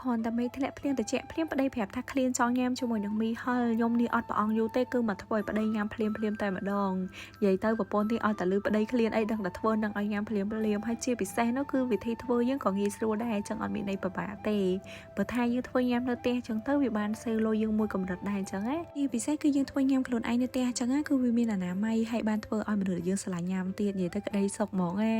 គ្រាន់តែមេឃធ្លាក់ភ្លៀងត្រជាក់ភ្លាមប្តីប្រាប់ថាឃ្លានចង់ញ៉ាំជាមួយនឹងមីហិលខ្ញុំនេះអត់ប្រអងយូរទេគឺមកធ្វើឲ្យប្តីញ៉ាំភ្លាមភ្លាមតែម្ដងនិយាយទៅប្រពន្ធនេះឲ្យតែលឺប្តីឃ្លានអីដឹងតែធ្វើនឹងឲ្យញ៉ាំភ្លាមភ្លាមហើយជាពិសេសនោះគឺវិធីធ្វើយើងក៏ងាយស្រួលដែរចឹងអត់មានអីពិបាកទេបើថាយើងធ្វើញ៉ាំនៅផ្ទះចឹងទៅវាបានសេវលុយយើងមួយកម្រិតដែរចឹងណាជាពិសេសគឺយើងធ្វើញ៉ាំខ្លួនឯងនៅផ្ទះចឹងណាគឺវាមានអនាម័យហើយបានធ្វើឲ្យមនុស្សយើងស្រឡាញ់ញ៉ាំទៀតនិយាយទៅក្តីសុខហ្មងណា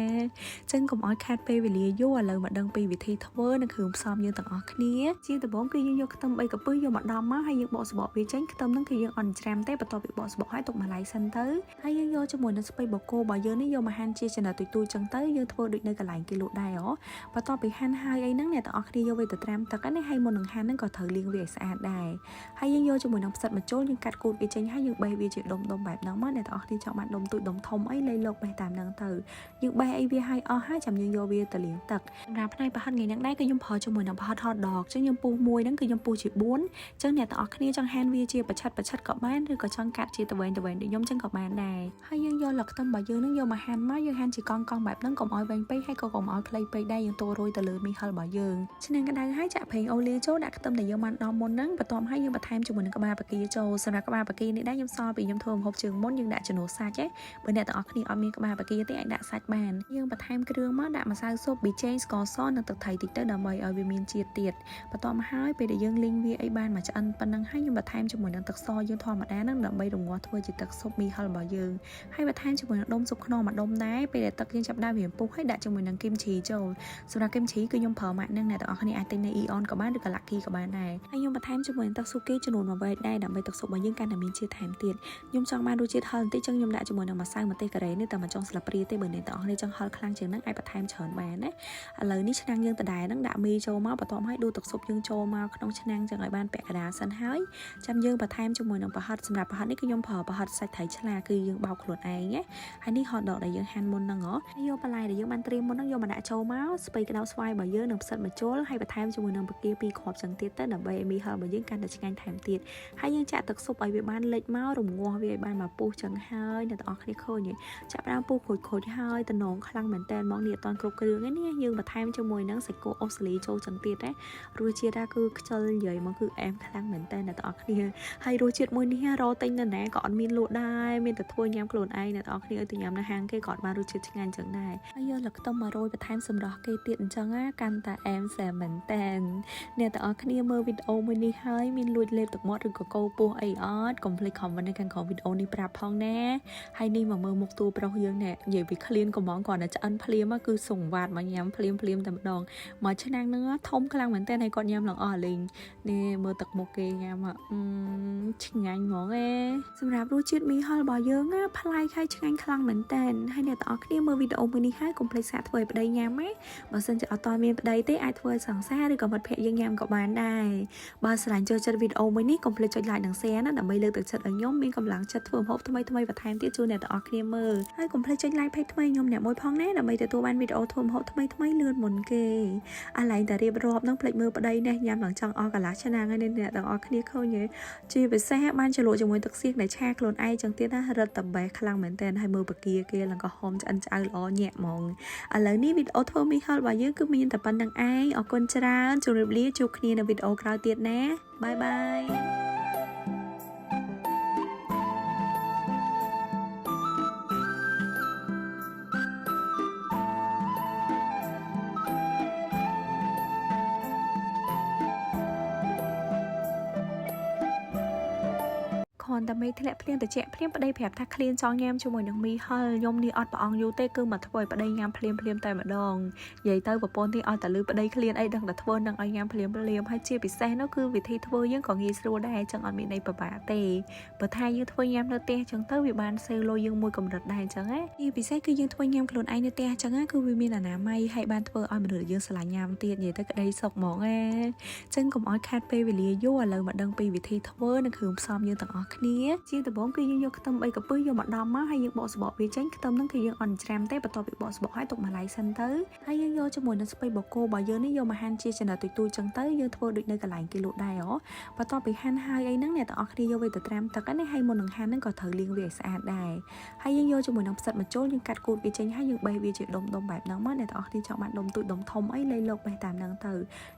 ចឹងកុំឲ្យខាតពេលវេលាយូរឥឡូវមកដឹងពីវិធីធ្វើនិងគ្រឿងផ្សំយើងទាំងអស់គ្នាជាដំបូងគឺយើងយកខ្ទឹម3កពឹសយកមកដំមកហើយយើងបកសបកវាចេញខ្ទឹមហ្នឹងគឺយើងអត់ច្រាំទេបន្ទាប់ពីបកសបកហើយទុកមួយឡែកសិនទៅហើយយើងយកជាមួយនឹងស្ពៃបូកគោរបស់យើងនេះយកមកហាន់ជាចំណិតទូចៗចឹងទៅយើងធ្វើដូចនៅកន្លែងគេលក់ដែរហ៎បន្ទាប់ពីហាន់ហើយអីហ្នឹងអ្នកទាំងអស់គ្នាយកវាទៅត្រាំទឹកណាហើយមុននឹងហាន់ហ្នឹងក៏ត្រូវលាងវាឲ្យស្អាតដែរហើយយើងយកជាមួយនឹងផ្សិតម្ជុលយើងកាត់គូតវាចេញហើយយើងបេះវាជាដុំដុំបែបហ្នឹងមកអ្នកទាំងអស់គ្នាចង់បានដុំទូចដុំធំអីលៃលោកបេះតាមហ្នឹងទៅ យើងបេះអីវាឲ្យអស់ហើយចាំយើងយកវាទៅលាងទឹកសម្រាប់ផ្នែកប្រហិតថ្ងៃហ្នឹងដែរគឺខ្ញុំប្រើជាមួយនឹងប្រហិត hot dog ចឹងខ្ញុំពុះមួយហ្នឹងគឺខ្ញុំពុះជា4ចឹងអ្នកទាំងអស់គ្នាចង់ហាន់វាជាប្រឆិតប្រឆិតក៏បានឬក៏ចង់កាត់ជាតវែងតវែងដូចខ្ញុំចឹងក៏បានដែរហើយយើងយកលឹកខ្ទឹមរបស់យើងហ្នឹងយកមកហាន់មកយើងហាន់ជាកង់កង់បែបហ្នឹងកុំឲ្យវែងពេកហើយក៏កុំឲ្យខ្លីពេកដែរយើងតរួយទៅលើមីហិលរបស់យើងឆ្នាំងក្តៅហើយចាក់ប្រេងអូលីចូលដាក់ខ្ទឹមដែលយើងបានដំមុនហ្នឹងបន្ទាប់ហើយយើងបន្ថែមជាមួយនឹងក្បាលបកាចូលសម្រាប់ក្បាលបកានេះដែរខ្ញុំសល់ពីខ្ញុំធ្វើម្ហូបជើងមុនយើងដាក់ជំនួសសាច់ឯង បើអ្នកទាំងអស់គ្នាអត់មានក្បាលបាគាទេអាចដាក់សាច់បានយើងបន្ថែមគ្រឿងមកដាក់ម្សៅស៊ុបប៊ីចេងស្ករសនិងទឹកត្រីតិចទៅដើម្បីឲ្យវាមានជាតិទៀតបន្ទាប់មកហើយពេលដែលយើងលីងវាអីបានមកឆ្អិនប៉ុណ្ណឹងហើយខ្ញុំបន្ថែមជាមួយនឹងទឹកសយើងធម្មតាហ្នឹងដើម្បីរងាស់ធ្វើជាទឹកស៊ុបមីហិលរបស់យើងហើយបន្ថែមជាមួយនឹងដុំស៊ុបខ្នុរមួយដុំដែរពេលដែលទឹកយើងចាប់ដើមវាពុះហើយដាក់ជាមួយនឹងគីមឈីចូលសម្រាប់គីមឈីគឺខ្ញុំប្រើម៉ាក់ហ្នឹងអ្នកទាំងអស់គ្នាអាចទិញនៅ Aeon ក៏បានឬក៏ Lucky ក៏បានដែរហើយខ្ញុំបន្ថែមជាមួយនឹងទឹកស៊ូគីចំនួន1វែកដែរដើម្បីទឹកស៊ុបរបស់យើងកាន់តែមានជាតិថែមទៀត ខ្ញុំចង់បានរសជាតិហឹរបន្តិចចឹងខ្ញុំដាក់ជាមួយនឹងម្សៅម្ទេសការ៉េនេះតែមួយចុងស្លាបព្រាទេបើអ្នកទាំងអស់គ្នាចង់ហឹរខ្លាំងជាងហ្នឹងអាចបន្ថែមច្រើនបានណាឥឡូវនេះឆ្នាំងយើងដដែលហ្នឹងដាក់មីចូលមកបន្ទាប់ហើយដួសទឹកស៊ុបយើងចូលមកក្នុងឆ្នាំងចឹងឲ្យបានពាក់កណ្ដាលសិនហើយចាំយើងបន្ថែមជាមួយនឹងប្រហិតសម្រាប់ប្រហិតនេះគឺខ្ញុំប្រើប្រហិតសាច់ត្រីឆ្លាគឺយើងបោកខ្លួនឯងណាហើយនេះ hot dog ដែលយើងហាន់មុនហ្នឹងហ៎ហើយយកបន្លែដែលយើងបានត្រៀមមុនហ្នឹងយកមកដាក់ចូលមកស្ពៃក្តៅស្វាយរបស់យើងនិងផ្សិតម្ជុលហើយបន្ថែមជាមួយនឹងបង្គាពីរគ្រាប់ចឹងទៀតទៅដើម្បីឲ្យមីហឹររបស់យើងកាន់តែឆ្ងាញ់ថែមទៀត ហើយយើងចាក់ទឹកស៊ុបឲ្យវាបានលិចមករងាស់វាឲ្យបានមកពុះចឹងហើយអ្នកទាំងអស់គ្នាឃើញទេចាប់ដើមពុះខូចខូចហើយតំណងខ្លាំងមែនតើហ្មងនេះអត់តាន់គ្រប់គ្រឿងទេនេះយើងបន្ថែមជាមួយនឹងសាច់គោអូស្ត្រាលីចូលចឹងទៀតណារសជាតិគឺខ្ជិលនិយាយមកគឺអែមខ្លាំងមែនតើអ្នកទាំងអស់គ្នាហើយរសជាតិមួយនេះរកទិញនៅណាក៏អត់មានលក់ដែរមានតែធ្វើញ៉ាំខ្លួនឯងអ្នកទាំងអស់គ្នាឲ្យទៅញ៉ាំនៅហាងគេក៏អត់បានរសជាតិឆ្ងាញ់ចឹងដែរហើយយកលឹកខ្ទឹមមករោយបន្ថែមសម្រស់គេទៀតអញ្ចឹងណាកាន់តែអែមសែមែនតើ អ្នកទាំងអស់គ្នាមើលវីដេអូមួយនេះហើយមានលួចលេបទឹកមាត់ឬក៏កោពោះអីអត់កុំភ្លេច comment នៅខាងក្រោមវីដេអូនេះប្រាប់ផងណាហើយនេះមកមើលមុខតួប្រុសយើងនេះនិយាយពីឃ្លានកំងគ្រាន់តែឆ្អិនភ្លាមគឺសង្វាតមកញ៉ាំភ្លាមភ្លាមតែម្ដងមកឆ្នាំងហ្នឹងធំខ្លាំងមែនទែនហើយគាត់ញ៉ាំឡើងអស់អាលីងនេះមើលទឹកមុខគេញ៉ាំអឺឆ្ងាញ់ហ្មងឯសម្រាប់រសជាតិមីហិលរបស់យើងណាប្លែកហើយឆ្ងាញ់ខ្លាំងមែនទែនហើយអ្នកទាំងអស់គ្នាមើលវីដេអូមួយនេះហើយកុំភ្លេចសាកធ្វើឲ្យប្តីញ៉ាំណា បើសិនជាអត់តមានប្តីទេអាចធ្វើឲ្យសង្សារឬក៏មិត្តភ័ក្តិយើងញ៉ាំក៏បានដែរបើស្រឡាញ់ចូលចិត្តវីដេអូមួយនេះកុំភ្លេចចុច like និង share ណាដើម្បីលើកទឹកចិត្តឲ្យខ្ញុំមានកម្លាំងចិត្តធ្វើម្ហូបថ្មីៗបន្ថែមទៀតជូនអ្នកទាំងអស់គ្នាមើលហើយកុំភ្លេចចុច like page ថ្មីខ្ញុំអ្នកមួយផងណាដើម្បីទទួលបានវីដេអូធ្វើម្ហូបថ្មីៗលឿនមុនគេអាឡែងតែរៀបរាប់នឹងភ្លេចមើលប្តីនេះញ៉ាំឡើងចង់អស់កន្លះឆ្នាំហើយអ្នកទាំងអស់គ្នាឃើញទេជាពិសេសបានជ្រលក់ជាមួយទឹកសៀងដែលឆាខ្លួនឯងចឹងទៀតណារឹតតែបេះខ្លាំងមែនទែនហើយមើលបកាគេឡើងក៏ហមឆ្អិនឆ្អៅល្អញាក់ហ្មង ឥឡូវនេះវីដេអូធ្វើមីហិលរបស់យើងគឺមានតែប៉ុណ្្នឹងឯងអរគុណច្រើនជម្រាបលាជួបគ្នានៅវីដេអូក្រោយទៀតណាបាយបាយ គ្រាន់តែមេឃធ្លាក់ភ្លៀងត្រជាក់ភ្លាមប្តីប្រាប់ថាឃ្លានចង់ញ៉ាំជាមួយនឹងមីហិលខ្ញុំនេះអត់ប្រអងយូរទេគឺមកធ្វើឲ្យប្តីញ៉ាំភ្លាមភ្លាមតែម្ដងនិយាយទៅប្រពន្ធនេះឲ្យតែលឺប្តីឃ្លានអីដឹងតែធ្វើនឹងឲ្យញ៉ាំភ្លាមភ្លាមហើយជាពិសេសនោះគឺវិធីធ្វើយើងក៏ងាយស្រួលដែរចឹងអត់មានអីពិបាកទេបើថាយើងធ្វើញ៉ាំនៅផ្ទះចឹងទៅវាបានសេវលុយយើងមួយកម្រិតដែរចឹងណាជាពិសេសគឺយើងធ្វើញ៉ាំខ្លួនឯងនៅផ្ទះចឹងណាគឺវាមានអនាម័យហើយបានធ្វើឲ្យមនុស្សយើងស្រឡាញ់ញ៉ាំទៀតនិយាយទៅក្តីសុខហ្មងណាចឹងកុំឲ្យខាតពេលវេលាយូរឥឡូវមកដឹងពីវិធីធ្វើនិងគ្រឿងផ្សំយើងទាំងអស់គ្នា គ្នាជាដំបូងគឺយើងយកខ្ទឹម3កំពឹសយកមកដំមកហើយយើងបកសបកវាចេញខ្ទឹមហ្នឹងគឺយើងអត់ច្រាំទេបន្ទាប់ពីបកសបកហើយទុកម្លាយសិនទៅហើយយើងយកជាមួយនឹងស្ពៃបូកគោរបស់យើងនេះយកមកហាន់ជាចំណិតទូចៗចឹងទៅយើងធ្វើដូចនៅកន្លែងគេលក់ដែរហ៎បន្ទាប់ពីហាន់ហើយអីហ្នឹងអ្នកទាំងអស់គ្នាយកវាទៅត្រាំទឹកណាហើយមុននឹងហាន់ហ្នឹងក៏ត្រូវលាងវាឲ្យស្អាតដែរហើយយើងយកជាមួយនឹងផ្សិតម្ជុលយើងកាត់គូតវាចេញហើយយើងបេះវាជាដុំដុំបែបហ្នឹងមកអ្នកទាំងអស់គ្នាចង់បានដុំទូចដុំធំអីលៃលោកបេះតាមហ្នឹងទៅ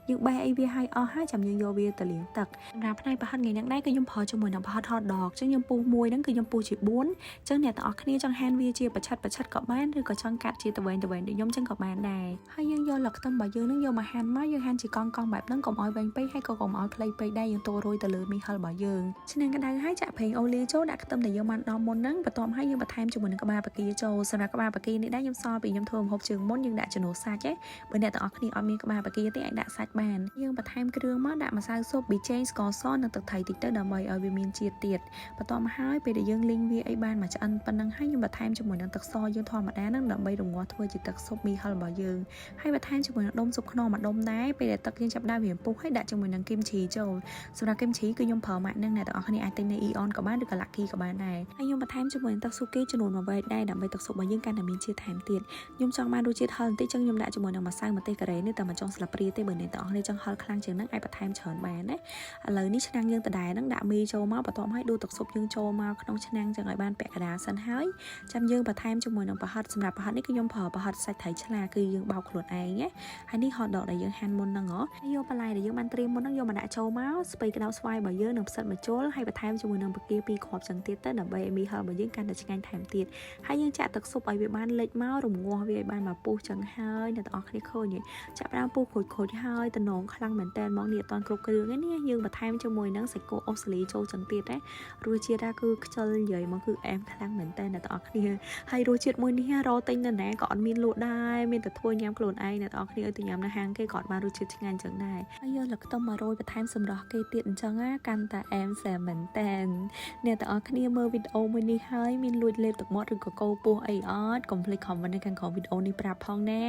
យើងបេះអីវាឲ្យអស់ហើយចាំយើងយកវាទៅលាងទឹកសម្រាប់ផ្នែកប្រហិតថ្ងៃហ្នឹងដែរគឺខ្ញុំប្រើជាមួយនឹងប្រហិត hot dog ចឹងខ្ញុំពុះមួយហ្នឹងគឺខ្ញុំពុះជា4ចឹងអ្នកទាំងអស់គ្នាចង់ហាន់វាជាប្រឆិតប្រឆិតក៏បានឬក៏ចង់កាត់ជាតវែងតវែងដូចខ្ញុំចឹងក៏បានដែរហើយយើងយកលខ្ទឹមរបស់យើងហ្នឹងយកមកហាន់មកយើងហាន់ជាកង់កង់បែបហ្នឹងកុំឲ្យវែងពេកហើយក៏កុំឲ្យខ្លីពេកដែរយើងតូរយទៅលើមីហិលរបស់យើងឆ្នាំងក្តៅហើយចាក់ប្រេងអូលីចូលដាក់ខ្ទឹមដែលយើងបានដំមុនហ្នឹងបន្ទាប់ហើយយើងបន្ថែមជាមួយនឹងក្បាលបង្គាចូលសម្រាប់ក្បាលបង្គានេះដែរខ្ញុំសល់ពីខ្ញុំធ្វើម្ហូបជើងមុនយើងដាក់ជំនួសសាច់ឯងបើអ្នកទាំងអស់គ្នាអត់មានក្បាលបង្គាទេអាចដាក់សាច់បានយើងបន្ថែមគ្រឿងមកដាក់ម្សៅស៊ុបប៊ីចេងស្ករសនិងទឹកត្រីតិចទៅដើម្បីឲ្យវាមានជាតិទៀតបន្ទាប់មកហើយពេលដែលយើងលីងវាអីបានមកឆ្អិនប៉ុណ្ណឹងហើយខ្ញុំបន្ថែមជាមួយនឹងទឹកសយើងធម្មតាហ្នឹងដើម្បីរងាស់ធ្វើជាទឹកស៊ុបមីហិលរបស់យើងហើយបន្ថែមជាមួយនឹងដុំស៊ុបខ្នុរមួយដុំដែរពេលដែលទឹកយើងចាប់ដើមរៀងពុះហើយដាក់ជាមួយនឹងគីមឈីចូលសម្រាប់គីមឈីគឺខ្ញុំប្រើម៉ាក់ហ្នឹងអ្នកទាំងអស់គ្នាអាចទិញនៅ Aeon ក៏បានឬក៏ Lucky ក៏បានដែរហើយខ្ញុំបន្ថែមជាមួយនឹងទឹកស៊ូគីចំនួន1វែកដែរដើម្បីទឹកស៊ុបរបស់យើងកាន់តែមានជាតិថែមទៀតខ្ញុំចង់បានរសជាតិហឹរបន្តិចចឹងខ្ញុំដាក់ជាមួយនឹងម្សៅម្ទេសការ៉េនេះតែមួយចុងស្លាបព្រាទេបើអ្នកទាំងអស់គ្នាចង់ហឹរខ្លាំងជាងហ្នឹងអាចបន្ថែមច្រើនបានណាឥឡូវនេះឆ្នាំងយើងដដែលហ្នឹងដាក់មីចូលមកបន្ទាប់ហើយដួសទឹកស៊ុបយើងចូលមកក្នុងឆ្នាំងចឹងឲ្យបានពាក់កណ្ដាលសិនហើយចាំយើងបន្ថែមជាមួយនឹងប្រហិតសម្រាប់ប្រហិតនេះគឺខ្ញុំប្រើប្រហិតសាច់ត្រីឆ្លាគឺយើងបោកខ្លួនឯងណាហើយនេះ hot dog ដែលយើងហាន់មុនហ្នឹងហ៎ហើយយកបន្លែដែលយើងបានត្រៀមមុនហ្នឹងយកមកដាក់ចូលមកស្ពៃក្តៅស្វាយរបស់យើងនិងផ្សិតម្ជុលហើយបន្ថែមជាមួយនឹងបង្គាពីរគ្រាប់ចឹងទៀតទៅដើម្បីឲ្យមីហិលរបស់យើងកាន់តែឆ្ងាញ់ថែមទៀតហើយយើងចាក់ទឹកស៊ុបឲ្យវាបានលិចមករងាស់វាឲ្យបានមកពុះចឹងហើយអ្នកទាំងអស់គ្នាឃើញទេចាក់ផ្ដើមពុះខូចខូចហើយតំណងខ្លាំងមែនតើហ្មងនេះអត់តាន់គ្រប់គ្រឿងទេនេះយើងបន្ថែមជាមួយនឹងសាច់គោអូស្ត្រាលីចូលចឹងទៀតណារសជាតិគឺខ្ជិលនិយាយមកគឺអែមខ្លាំងមែនតើអ្នកទាំងអស់គ្នាហើយរសជាតិមួយនេះរកទិញនៅណាក៏អត់មានលក់ដែរមានតែធ្វើញ៉ាំខ្លួនឯងអ្នកទាំងអស់គ្នាឲ្យទៅញ៉ាំនៅហាងគេក៏អត់បានរសជាតិឆ្ងាញ់ចឹងដែរហើយយកលខ្ទឹមមករោយបន្ថែមសម្រស់គេទៀតអញ្ចឹងណាកាន់តែអែមសែមមែនតើអ្នកទាំងអស់គ្នាមើលវីដេអូមួយនេះហើយមានលួចលេបទឹកមាត់ឬក៏កោពោះអីអត់កុំភ្លេច comment នៅខាងក្រោមវីដេអូនេះប្រាប់ផងណ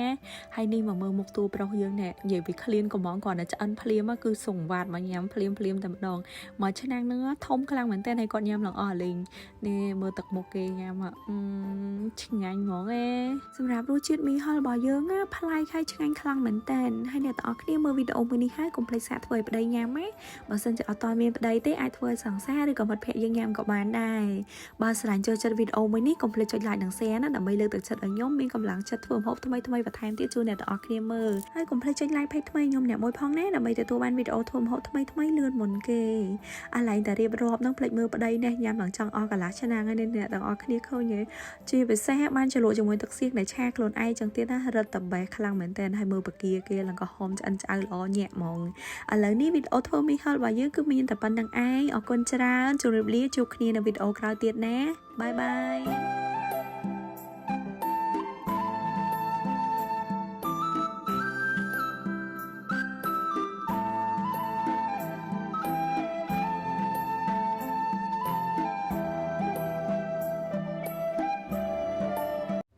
ាហើយនេះមកមើលមុខតួប្រុសយើងនេះនិយាយពីឃ្លានកំងគ្រាន់តែឆ្អិនភ្លាមគឺសង្វាតមកញ៉ាំភ្លាមភ្លាមតែម្ដងមកឆ្នាំងហ្នឹងធំខ្លាំងមែនតើហើយគាត់ញ៉ាំឡើងអស់អាលីងនេះមើលទឹកមុខគេញ៉ាំអឺឆ្ងាញ់ហ្មងឯសម្រាប់រសជាតិមីហិលរបស់យើងណាប្លែកហើយឆ្ងាញ់ខ្លាំងមែនតើហើយអ្នកទាំងអស់គ្នាមើលវីដេអូមួយនេះហើយកុំភ្លេចសាកធ្វើឲ្យប្តីញ៉ាំណាបើសិនជាអត់តមានប្តីទេអាចធ្វើឲ្យសង្សារឬក៏មិត្តភក្តិយើងញ៉ាំក៏បានដែរបើស្រឡាញ់ចូលចិត្តវីដេអូមួយនេះកុំភ្លេចចុច like និង share ណាដើម្បីលើកទឹកចិត្តឲ្យខ្ញុំមានកម្លាំងចិត្តធ្វើម្ហូបថ្មីថ្មីបន្ថែមទៀតជូនអ្នកទាំងអស់គ្នាមើលហើយកុំភ្លេចចុច like page ថ្មីខ្ញុំអ្នកមួយផងណាដើម្បីទទួលបានវីដេអូធ្វើម្ហូបថ្មីថ្មីលឿនមុនគេអាឡែងតែរៀបរាប់នឹងភ្លេចមើលប្តីនេះញ៉ាំឡើងចង់អស់កន្លះឆ្នាំហើយអ្នកទាំងអស់គ្នាឃើញទេជាពិសេសបានជ្រលក់ជាមួយទឹកសៀងដែលឆាខ្លួនឯងចឹងទៀតណារឹតតែបេះខ្លាំងមែនតើហើយមើលបកាគេឡើងក៏ហមឆ្អិនឆ្អៅល្អញាក់ហ្មងឥឡូវនេះវីដេអូធ្វើមីហិលរបស់យើងគឺមានតែប៉ុណ្្នឹងឯងអរគុណច្រើនជម្រាបលាជួបគ្នានៅវីដេអូក្រោយទៀតណាbye bye.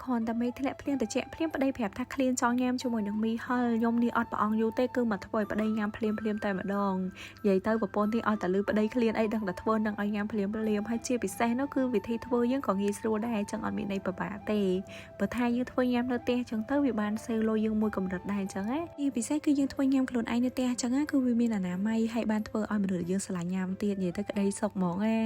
គ្រាន់តែមេឃធ្លាក់ភ្លៀងត្រជាក់ភ្លាមប្តីប្រាប់ថាឃ្លានចង់ញ៉ាំជាមួយនឹងមីហិលខ្ញុំនេះអត់ប្រអងយូរទេគឺមកធ្វើឲ្យប្តីញ៉ាំភ្លាមភ្លាមតែម្ដងនិយាយទៅប្រពន្ធនេះឲ្យតែលឺប្តីឃ្លានអីដឹងតែធ្វើនឹងឲ្យញ៉ាំភ្លាមភ្លាមហើយជាពិសេសនោះគឺវិធីធ្វើយើងក៏ងាយស្រួលដែរចឹងអត់មានអីពិបាកទេបើថាយើងធ្វើញ៉ាំនៅផ្ទះចឹងទៅវាបានសេវលុយយើងមួយកម្រិតដែរចឹងណាជាពិសេសគឺយើងធ្វើញ៉ាំខ្លួនឯងនៅផ្ទះចឹងណាគឺវាមានអនាម័យហើយបានធ្វើឲ្យមនុស្សយើងស្រឡាញ់ញ៉ាំទៀតនិយាយទៅក្តីសុខហ្មងណា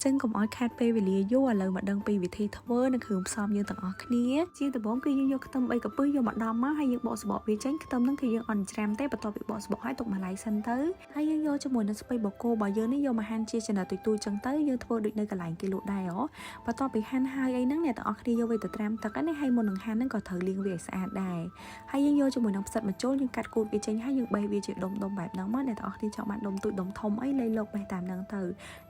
ចឹងកុំឲ្យខាតពេលវេលាយូរឥឡូវមកដឹងពីវិធីធ្វើនិងគ្រឿងផ្សំយើងទាំងអស់គ្នាជាដំបូងគឺយើងយកខ្ទឹម3កំពឹសយកមកដំមកហើយយើងបកសបកវាចេញខ្ទឹមហ្នឹងគឺយើងអត់ច្រាំទេបន្ទាប់ពីបកសបកហើយទុកម្លាយសិនទៅហើយយើងយកជាមួយនឹងស្ពៃបូកគោរបស់យើងនេះយកមកហាន់ជាចំណិតទូចៗចឹងទៅយើងធ្វើដូចនៅកន្លែងគេលក់ដែរហ៎បន្ទាប់ពីហាន់ហើយអីហ្នឹងអ្នកទាំងអស់គ្នាយកវាទៅត្រាំទឹកណាហើយមុននឹងហាន់ហ្នឹងក៏ត្រូវលាងវាឲ្យស្អាតដែរហើយយើងយកជាមួយនឹងផ្សិតម្ជុលយើងកាត់គូតវាចេញហើយយើងបេះវាជាដុំដុំបែបហ្នឹងមកអ្នកទាំងអស់គ្នាចង់បានដុំទូចដុំធំអីលៃលោកបេះតាមហ្នឹងទៅ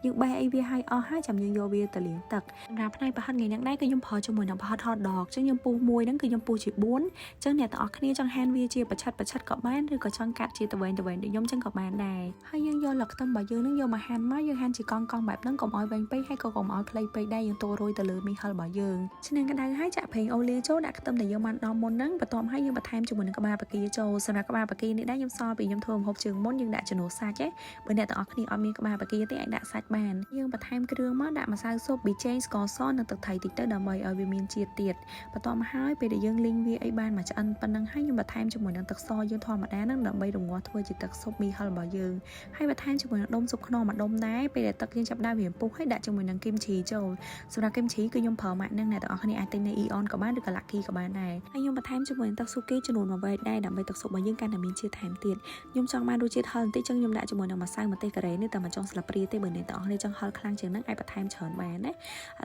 យើងបេះអីវាឲ្យអស់ហើយចាំយើងយកវាទៅលាងទឹកសម្រាប់ផ្នែកប្រហិតថ្ងៃហ្នឹងដែរគឺខ្ញុំប្រើជាមួយនឹងប្រហិត hot dog. dog ចឹងខ្ញុំពុះមួយហ្នឹងគឺខ្ញុំពុះជា4ចឹងអ្នកទាំងអស់គ្នាចង់ហាន់វាជាប្រឆិតប្រឆិតក៏បានឬក៏ចង់កាត់ជាតវែងតវែងដូចខ្ញុំចឹងក៏បានដែរហើយយើងយកស្លឹកខ្ទឹមរបស់យើងហ្នឹងយកមកហាន់មកយើងហាន់ជាកង់កង់បែបហ្នឹងកុំឲ្យវែងពេកហើយក៏កុំឲ្យខ្លីពេកដែរយើងតរួយទៅលើមីហិលរបស់យើងឆ្នាំងក្តៅហើយចាក់ប្រេងអូលីវចូលដាក់ខ្ទឹមដែលយើងបានដំមុនហ្នឹងបន្ទាប់ហើយយើងបន្ថែមជាមួយនឹងក្បាលបង្គាចូលសម្រាប់ក្បាលបង្គានេះដែរខ្ញុំសល់ពីខ្ញុំធ្វើម្ហូបជើងមុនយើងដាក់ជំនួសសាច់ឯងបើអ្នកទាំងអស់គ្នាអត់មានក្បាលបង្គាទេអាចដាក់សាច់បានយើងបន្ថែមគ្រឿងមកដាក់ម្សៅស៊ុបប៊ីចេងស្ករសនិងទឹកត្រីតិចទៅដើម្បីឲ្យវាមានជាតិទៀតបន្ទាប់មកហើយពេលដែលយើងលីងវាអីបានមកឆ្អិនប៉ុណ្ណឹងហើយខ្ញុំបន្ថែមជាមួយនឹងទឹកសយើងធម្មតាហ្នឹងដើម្បីរងាស់ធ្វើជាទឹកស៊ុបមីហិលរបស់យើងហើយបន្ថែមជាមួយនឹងដុំស៊ុបខ្នុរមួយដុំដែរពេលដែលទឹកយើងចាប់ដើមរៀងពុះហើយដាក់ជាមួយនឹងគីមឈីចូលសម្រាប់គីមឈីគឺខ្ញុំប្រើម៉ាក់ហ្នឹងអ្នកទាំងអស់គ្នាអាចទិញនៅ Aeon ក៏បានឬក៏ Lucky ក៏បានដែរហើយខ្ញុំបន្ថែមជាមួយនឹងទឹកស៊ូគីចំនួនមួយវែកដែរដើម្បីទឹកស៊ុបរបស់យើងកាន់តែមានជាតិថែមទៀតខ្ញុំចង់បានរសជាតិហឹរបន្តិចចឹងខ្ញុំដាក់ជាមួយនឹងម្សៅម្ទេសការ៉េនេះតែមួយចុងស្លាបព្រាទេបើអ្នកទាំងអស់គ្នាចង់ហឹរខ្លាំងជាងហ្នឹងអាចបន្ថែមច្រើនបានណាឥ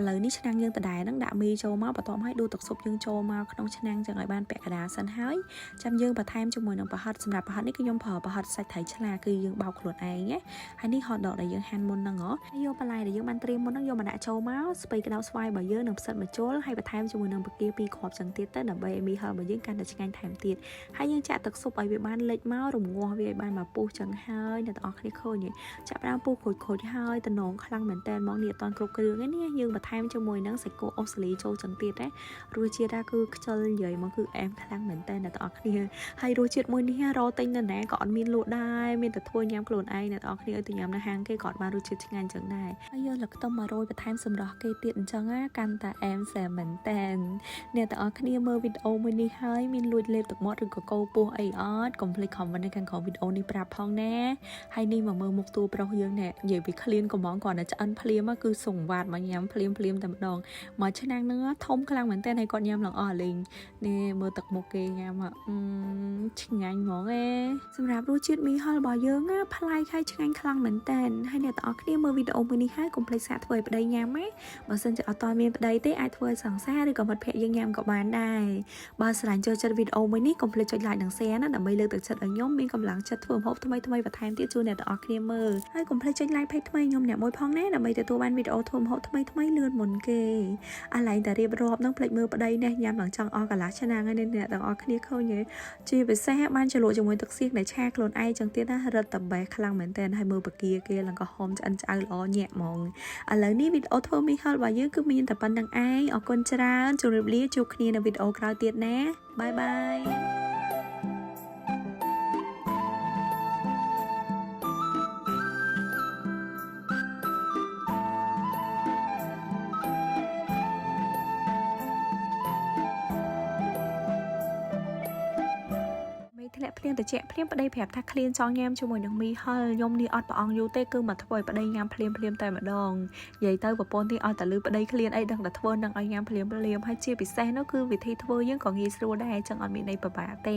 ឡូវនេះឆ្នាំងយើងដដែលហ្នឹងដាក់មីចូលមកបន្ទាប់ហើយដួសទឹកស៊ុបយើងចូលមកក្នុងឆ្នាំងចឹងឲ្យបានពាក់កណ្ដាលសិនហើយចាំយើងបន្ថែមជាមួយនឹងប្រហិតសម្រាប់ប្រហិតនេះគឺខ្ញុំប្រើប្រហិតសាច់ត្រីឆ្លាគឺយើងបោកខ្លួនឯងណាហើយនេះ hot dog ដែលយើងហាន់មុនហ្នឹងហ៎ហើយយកបន្លែដែលយើងបានត្រៀមមុនហ្នឹងយកមកដាក់ចូលមកស្ពៃក្តៅស្វាយរបស់យើងនិងផ្សិតម្ជុលហើយបន្ថែមជាមួយនឹងបង្គាពីរគ្រាប់ចឹងទៀតទៅដើម្បីឲ្យមីហិលរបស់យើងកាន់តែឆ្ងាញ់ថែមទៀតហើយយើងចាក់ទឹកស៊ុបឲ្យវាបានលិចមករងាស់វាឲ្យបានមកពុះចឹងហើយអ្នកទាំងអស់គ្នាឃើញទេចាក់ផ្ដើមពុះខូចខូចហើយតំណងខ្លាំងមែនតើហ្មងនេះអត់តាន់គ្រប់គ្រឿងទេនេះយើងបន្ថែមជាមួយនឹងសាច់គោអូស្ត្រាលីចូលចឹងទៀតណារសជាតិគឺខ្ជិលនិយាយមកគឺអែមខ្លាំងមែនតើអ្នកទាំងអស់គ្នាហើយរសជាតិមួយនេះរកទិញនៅណាក៏អត់មានលក់ដែរមានតែធ្វើញ៉ាំខ្លួនឯងអ្នកទាំងអស់គ្នាឲ្យទៅញ៉ាំនៅហាងគេក៏អត់បានរសជាតិឆ្ងាញ់ចឹងដែរហើយយកស្លឹកខ្ទឹមមករោយបន្ថែមសម្រស់គេទៀតអញ្ចឹងណាកាន់តែអែមសែមមែនតើអ្នកទាំងអស់គ្នាមើលវីដេអូមួយនេះហើយមានលួចលេបទឹកមាត់ឬក៏កោពោះអីអត់កុំភ្លេច comment នៅខាងក្រោមវីដេអូនេះប្រាប់ផងណាហើយនេះមកមើលមុខតួប្រុសយើងនេះនិយាយពីឃ្លានកំងគ្រាន់តែឆ្អិនភ្លាមគឺសង្វាតមកញ៉ាំភ្លាមភ្លាមតែម្ដងមកឆ្នាំងហ្នឹងធំខ្លាំងមែនតើហើយគាត់ញ៉ាំឡើងអស់លេងនេះមើលទឹកមុខគេញ៉ាំអឺឆ្ងាញ់ហ្មងឯសម្រាប់រសជាតិមីហិលរបស់យើងណាប្លែកហើយឆ្ងាញ់ខ្លាំងមែនតើហើយអ្នកទាំងអស់គ្នាមើលវីដេអូមួយនេះហើយកុំភ្លេចសាកធ្វើឲ្យប្តីញ៉ាំណាបើសិនជាអត់តមានប្តីទេអាចធ្វើឲ្យសង្សារឬក៏មិត្តភ័ក្តិយើងញ៉ាំក៏បានដែរបើស្រឡាញ់ចូលចិត្តវីដេអូមួយនេះកុំភ្លេចចុច like និង share ណាដើម្បីលើកទឹកចិត្តឲ្យខ្ញុំមានកម្លាំងចិត្តធ្វើម្ហូបថ្មីៗបន្ថែមទៀតជូនអ្នកទាំងអស់គ្នាមើលហើយកុំភ្លេចចុច like page ថ្មីខ្ញុំអ្នកមួយផងណាដើម្បីទទួលបានវីដេអូធ្វើម្ហូបថ្មីៗលឿនមុនគេអាឡែងតែរៀបរាប់នឹងភ្លេចមើលប្តីនេះញ៉ាំឡើងចង់អស់កន្លះឆ្នាំហើយអ្នកទាំងអស់គ្នាឃើញទេជាពិសេសបានជ្រលក់ជាមួយទឹកសៀងដែលឆាខ្លួនឯងចឹងទៀតណារឹតតែបេះខ្លាំងមែនតើហើយមើលបកាគេឡើងក៏ហមឆ្អិនឆ្អៅល្អញាក់ហ្មងឥឡូវនេះវីដេអូធ្វើមីហិលរបស់យើងគឺមានតែប៉ុណ្្នឹងឯងអរគុណច្រើនជម្រាបលាជួបគ្នានៅវីដេអូក្រោយទៀតណាbye bye. ធ្លាក់ភ្លៀងតិចភ្លាមប្តីប្រាប់ថាឃ្លានចង់ញ៉ាំជាមួយនឹងមីហិលខ្ញុំនេះអត់ប្រអងយូរទេគឺមកធ្វើឲ្យប្តីញ៉ាំភ្លាមភ្លាមតែម្ដងនិយាយទៅប្រពន្ធនេះឲ្យតែលឺប្តីឃ្លានអីដឹងតែធ្វើនឹងឲ្យញ៉ាំភ្លាមភ្លាមហើយជាពិសេសនោះគឺវិធីធ្វើយើងក៏ងាយស្រួលដែរចឹងអត់មានអីពិបាកទ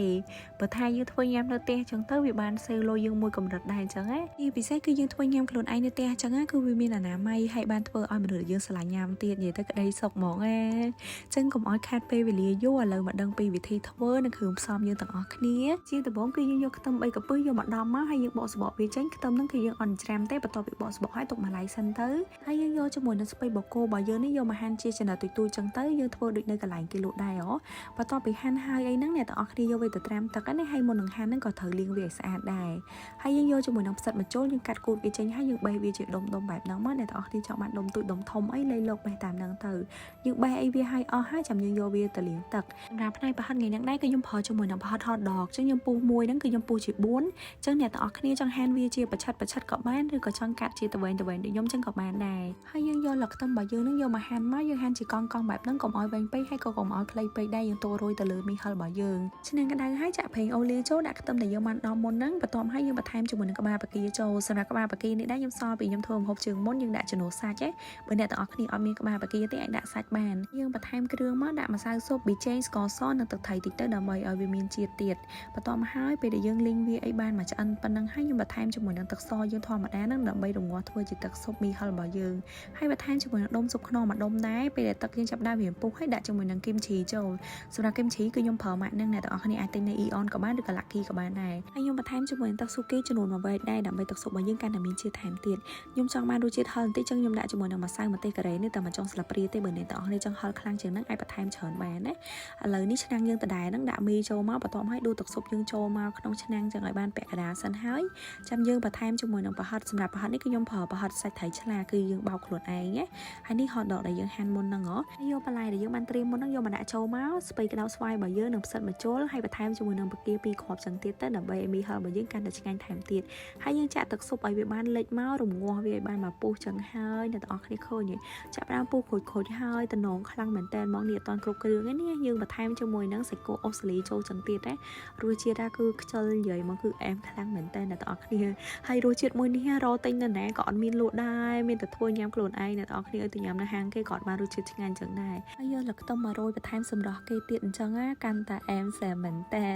េបើថាយើងធ្វើញ៉ាំនៅផ្ទះចឹងទៅវាបានសេវលុយយើងមួយកម្រិតដែរចឹងណាជាពិសេសគឺយើងធ្វើញ៉ាំខ្លួនឯងនៅផ្ទះចឹងណាគឺវាមានអនាម័យហើយបានធ្វើឲ្យមនុស្សយើងស្រឡាញ់ញ៉ាំទៀតនិយាយទៅក្តីសុខហ្មងណាចឹងកុំឲ្យខាតពេលវេលាយូរឥឡូវមកដឹងពីវិធីធ្វើនិងគ្រឿងផ្សំយើងទាំងអស់គ្នាជាដំបូងគឺយើងយកខ្ទឹម3កពឹសយកមកដំមកហើយយើងបកសបកវាចេញខ្ទឹមហ្នឹងគឺយើងអត់ច្រាំទេបន្ទាប់ពីបកសបកហើយទុកម្លាយសិនទៅហើយយើងយកជាមួយនឹងស្ពៃបូកគោរបស់យើងនេះយកមកហាន់ជាចំណិតទូចៗចឹងទៅយើងធ្វើដូចនៅកន្លែងគេលក់ដែរហ៎បន្ទាប់ពីហាន់ហើយអីហ្នឹងអ្នកទាំងអស់គ្នាយកវាទៅត្រាំទឹកណាហើយមុននឹងហាន់ហ្នឹងក៏ត្រូវលាងវាឲ្យស្អាតដែរហើយយើងយកជាមួយនឹងផ្សិតម្ជុលយើងកាត់គូតវាចេញហើយយើងបេះវាជាដុំដុំបែបហ្នឹងមកអ្នកទាំងអស់គ្នាចង់បានដុំទូចដុំធំអីលៃលោកបេះតាមហ្នឹងទៅយើងបេះអីវាឲ្យអស់ហើយចាំយើងយកវាទៅលាងទឹកសម្រាប់ផ្នែកប្រហិតថ្ងៃហ្នឹងដែរគឺខ្ញុំប្រើជាមួយនឹងប្រហិត hot dog ចឹងខ្ញុំពុះមួយហ្នឹងគឺខ្ញុំពុះជា4ចឹងអ្នកទាំងអស់គ្នាចង់ហាន់វាជាប្រឆិតប្រឆិតក៏បានឬក៏ចង់កាត់ជាតវែងតវែងដូចខ្ញុំចឹងក៏បានដែរហើយយើងយកស្លឹកខ្ទឹមរបស់យើងហ្នឹងយកមកហាន់មកយើងហាន់ជាកង់កង់បែបហ្នឹងកុំឲ្យវែងពេកហើយក៏កុំឲ្យខ្លីពេកដែរយើងតរួយទៅលើមីហិលរបស់យើងឆ្នាំងក្តៅហើយចាក់ប្រេងអូលីវចូលដាក់ខ្ទឹមដែលយើងបានដំមុនហ្នឹងបន្ទាប់ហើយយើងបន្ថែមជាមួយនឹងក្បាលបង្គាចូលសម្រាប់ក្បាលបង្គានេះដែរខ្ញុំសល់ពីខ្ញុំធ្វើម្ហូបជើងមុនយើងដាក់ជំនួសសាច់ឯងបើអ្នកទាំងអស់គ្នាអត់មានក្បាលបង្គាទេអាចដាក់សាច់បានយើងបន្ថែមគ្រឿងមកដាក់ម្សៅស៊ុបប៊ីចេងស្ករសនិងទឹកត្រីតិចទៅដើម្បីឲ្យវាមានជាតិទៀតបន្ទាប់មកហើយពេលដែល យើងលីងវាអីបានមកឆ្អិនប៉ុណ្ណឹងហើយខ្ញុំបន្ថែមជាមួយនឹងទឹកសយើងធម្មតាហ្នឹងដើម្បីរងាស់ធ្វើជាទឹកស៊ុបមីហិលរបស់យើងហើយបន្ថែមជាមួយនឹងដុំស៊ុបខ្នុរមួយដុំដែរពេលដែលទឹកយើងចាប់ដើមវាពុះហើយដាក់ជាមួយនឹងគីមឈីចូលសម្រាប់គីមឈីគឺខ្ញុំប្រើម៉ាក់ហ្នឹងអ្នកទាំងអស់គ្នាអាចទិញនៅ Aeon ក៏បានឬក៏ Lucky ក៏បានដែរហើយខ្ញុំបន្ថែមជាមួយនឹងទឹកស៊ូគីចំនួនមួយវែកដែរដើម្បីទឹកស៊ុបរបស់យើងកាន់តែមានជាតិថែមទៀតខ្ញុំចង់បានរសជាតិហឹរបន្តិចចឹងខ្ញុំដាក់ជាមួយនឹងម្សៅម្ទេសការ៉េនេះតែមួយចុងស្លាបព្រាទេបើអ្នកទាំងអស់គ្នាចង់ហឹរខ្លាំងជាងហ្នឹងអាចបន្ថែមច្រើនបានណាឥឡូវនេះឆ្នាំងយើងដដែលហ្នឹងដាក់មីចូលមកបន្ទាប់ហើយដួសទឹកស៊ុបយើងចូលមកក្នុងឆ្នាំងចឹងឲ្យបានពាក់កណ្ដាលសិនហើយចាំយើងបន្ថែមជាមួយនឹងប្រហិតសម្រាប់ប្រហិតនេះគឺខ្ញុំប្រើប្រហិតសាច់ត្រីឆ្លាគឺយើងបោកខ្លួនឯងណាហើយនេះ hot dog ដែលយើងហាន់មុនហ្នឹងហ៎ហើយយកបន្លែដែលយើងបានត្រៀមមុនហ្នឹងយកមកដាក់ចូលមកស្ពៃក្តៅស្វាយរបស់យើងនិងផ្សិតម្ជុលហើយបន្ថែមជាមួយនឹងបង្គាពីរគ្រាប់ចឹងទៀតទៅដើម្បីឲ្យមីហឹររបស់យើងកាន់តែឆ្ងាញ់ថែមទៀតហើយយើងចាក់ទឹកស៊ុបឲ្យវាបានលិចមករងាស់វាឲ្យបានមកពុះចឹងហើយអ្នកទាំងអស់គ្នាឃើញទេចាប់ដើមពុះខូចខូចហើយតំណងខ្លាំងមែនតើហ្មងនេះអត់តាន់គ្រប់គ្រឿងទេនេះយើងបន្ថែមជាមួយនឹងសាច់គោអូស្ត្រាលីចូលចឹងទៀតណារសជាតិគឺខ្ជិលនិយាយមកគឺអែមខ្លាំងមែនតើអ្នកទាំងអស់គ្នាហើយរសជាតិមួយនេះរកទិញនៅណាក៏អត់មានលក់ដែរមានតែធ្វើញ៉ាំខ្លួនឯងអ្នកទាំងអស់គ្នាឲ្យទៅញ៉ាំនៅហាងគេក៏អត់បានរសជាតិឆ្ងាញ់ចឹងដែរហើយយកលខ្ទឹមមករោយបន្ថែមសម្រស់គេទៀតអញ្ចឹងណាកាន់តែអែមសែមែនតើ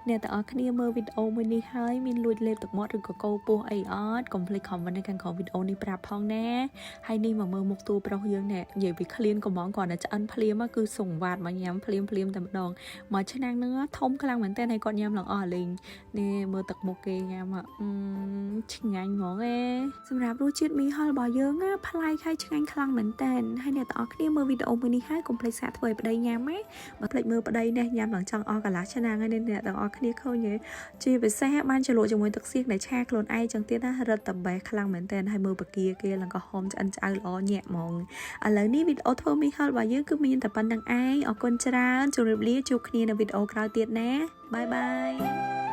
អ្នកទាំងអស់គ្នាមើលវីដេអូមួយនេះហើយមានលួចលេបទឹកមាត់ឬក៏កោពោះអីអត់កុំភ្លេច comment នៅខាងក្រោមវីដេអូនេះប្រាប់ផងណាហើយនេះមកមើលមុខតួប្រុសយើងនេះនិយាយពីឃ្លានកំងគ្រាន់តែឆ្អិនភ្លាមគឺសង្វាតមកញ៉ាំភ្លាមភ្លាមតែម្ដងមកឆ្នាំងហ្នឹងធំខ្លាំងមែនតើហើយគាត់ញ៉ាំឡើងអស់លេងនេះមើលទឹកមុខគេញ៉ាំអឺឆ្ងាញ់ហ្មងឯសម្រាប់រសជាតិមីហិលរបស់យើងណាប្លែកហើយឆ្ងាញ់ខ្លាំងមែនតើហើយអ្នកទាំងអស់គ្នាមើលវីដេអូមួយនេះហើយកុំភ្លេចសាកធ្វើឲ្យប្តីញ៉ាំណាបើភ្លេចមើលប្តីនេះញ៉ាំឡើងចង់អស់កន្លះឆ្នាំងហើយអ្នកទាំងអស់គ្នាឃើញទេជាពិសេសបានជ្រលក់ជាមួយទឹកសៀងដែលឆាខ្លួនឯងចឹងទៀតណារឹតតែបេះខ្លាំងមែនតើហើយមើលបគាគេឡើងក៏ហមឆ្អិនឆ្អៅល្អញាក់ហ្មងឥឡូវនេះវីដេអូធ្វើមីហិលរបស់យើងគឺមានតែប៉ុណ្្នឹងឯងអរគុណច្រើនជម្រាបលាជួបគ្នានៅវីដេអូក្រោយទៀតណាbye bye.